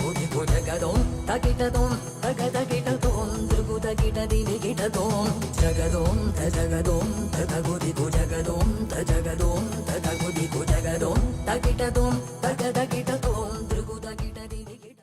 ತಗುದಿಗು ಜಗದೋಂ ತಕಿಟದೋಂ ತಗದಗಿಟದೋಂ ತ್ರಿಗುದಗಿಟ ದಿನಿಗಿಟದೋಂ ಜಗದೋಂ ತ ಜಗದೋಂ ತಗುದಿಗು ಜಗದೋಂ ತ ಜಗದೋಂ ತಗುದಿಗು ಜಗದೋಂ ತಕಿಟದೋಂ ತಗದಗಿಟದೋಂ ತ್ರಿಗುದಗಿಟ ದಿನಿಗಿಟ.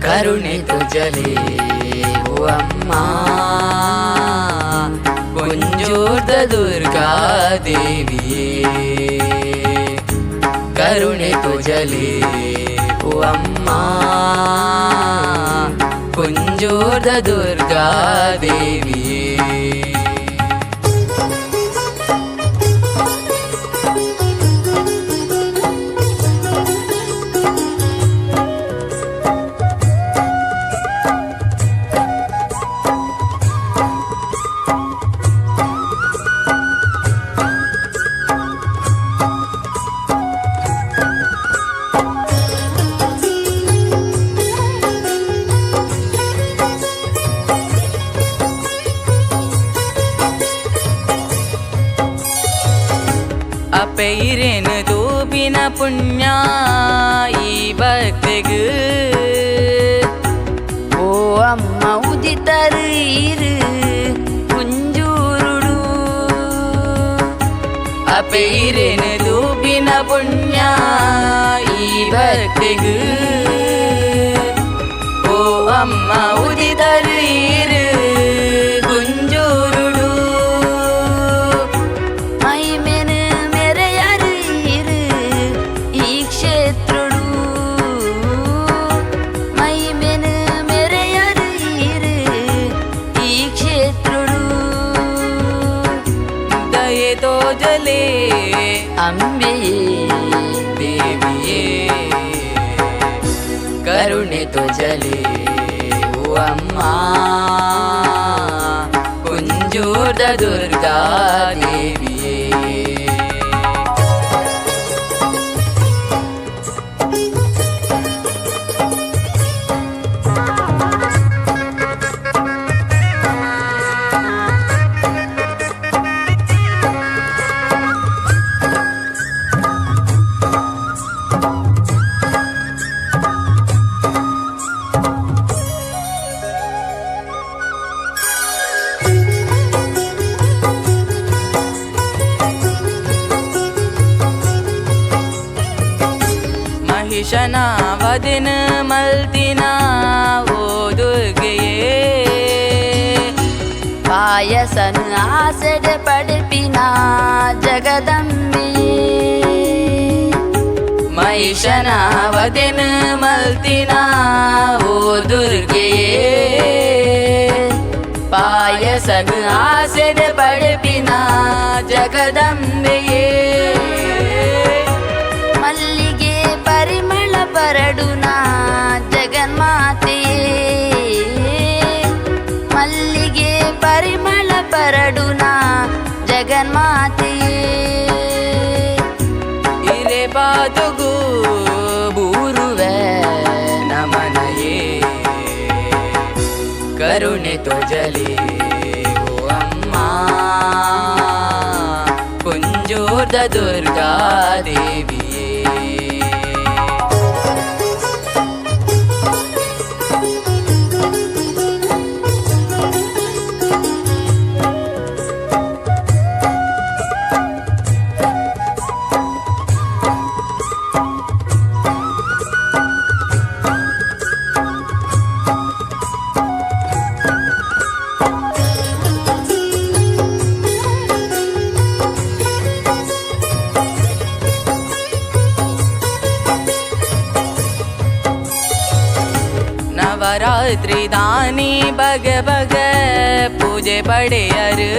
ಕರುಣೆ ತುಜಲೇ ಓ ಅಮ್ಮ, ಕುಂಜೂರ್ದ ದುರ್ಗಾ ದೇವಿಯೇ. ಕರುಣೆ ತುಜಲೇ ಓ ಅಮ್ಮ, ಕುಂಜೂರ್ದ ದುರ್ಗಾ ದೇವಿಯೇ. ಅಪೈರೇನು ತೂಪಿನ ಪುಣ್ಯ ಈ ಭಕ್ತಿಗ್. ಓ ಅಮ್ಮ ಉದಿತರು ಇರು ಕುಂಜೂರುಡು. ಅಪೈರೇನು ತೂಪಿನ ಪುಣ್ಯ ಈ ಭಕ್ತಿಗ್. ಓ ಅಮ್ಮ ಉದಿತರು ಇರು ಕುಂಜೂರುಡು. ಮೈಮೆನು ಮೆರೆಯರು ಇರು ಈ ಕ್ಷೇತ್ರುಡು. ಮೈಮೆನು ಮೆರೆಯರು ಇರು ಈ ಕ್ಷೇತ್ರುಡು. ದಯೆ ತೋಜಲೇ ಅಂಬೆಯೇ ದೇವಿಯೇ. ಕರುಣೆ ತೋಜಲೇ ಓ ಅಮ್ಮ, ಕುಂಜೂರ್ದ ದುರ್ಗಾ ದೇವಿಯೇ. ಮಹಿಷನ ವದಿನ ಮಲ್ತಿನ ಓ ದುರ್ಗೆಯೇ. ಪಾಯಸನು ಆಸೆಡೆ ಪಡೆಪಿನ ಜಗದಂಬೆಯೇ. ಮಹಿಷನ ವದಿನ ಮಲ್ತಿನ ಓ ದುರ್ಗೆಯೇ. ಪಾಯಸನು ಆಸೆಡೆ ಪಡೆಪಿನ ಜಗದಂಬೆಯೇ. ಮಲ್ಲಿಗೆ ಪರಿಮಳ ಪರಡುನ ಜಗನ್ಮಾತೆಯೇ. ಮಲ್ಲಿಗೆ ಪರಿಮಳ ಪರಡುನ ಜಗನ್ಮಾತೆಯೇ. ಇರೆ ಪಾತುಗು ಬೂರುವೆ ನಮನಯೇ. ಕರುಣೆ ತೋಜಲೇ ಓ ಅಮ್ಮ, ಕುಂಜೂರ್ದ ದುರ್ಗಾ ದೇವಿಯೇ. ನವರಾತ್ರಿ ದಾನಿ ಬಗ ಬಗ ಪೂಜೆ ಪಡೆಯರು.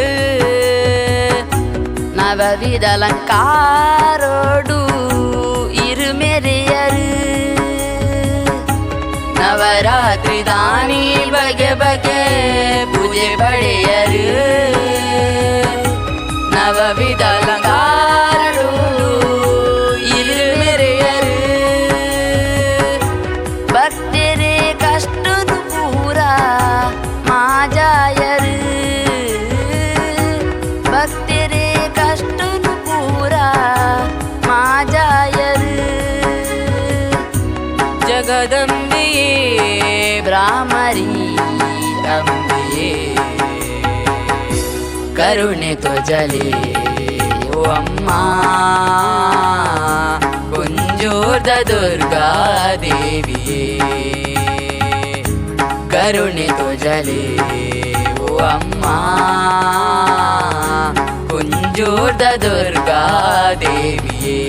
ನವವಿಧ ಅಲಂಕಾರೋಡು ಇರುಮೆರೆಯರು. ಬಗೆ ಬಗೆ ಪೂಜೆ ಪಡೆಯರು. ನವವಿಧ ಅಲಂಕಾರಡು ಇರು ಮೆರೆಯರು. ಭಕ್ತರೇ ಕಷ್ಟನು ಪೂರ ಮಾಜಾಯರು. ಭಕ್ತರೇ ಕಷ್ಟನು ಪೂರ ಮಾಜಾಯರು. ಜಗದಂಬಿಯೇ, ಭ್ರಾಮರಿ ಅಂಬಿಯೇ, ಕರುಣೆ ತೊಜಲೆ ಓ ಅಮ್ಮ, ಕುಂಜೂರ್ದ ದುರ್ಗಾ ದೇವಿಯೇ, ಕರುಣೆ ತೊಜಲೆ ಓ ಅಮ್ಮ, ಕುಂಜೂರ್ದ ದುರ್ಗಾ ದೇವಿಯೇ.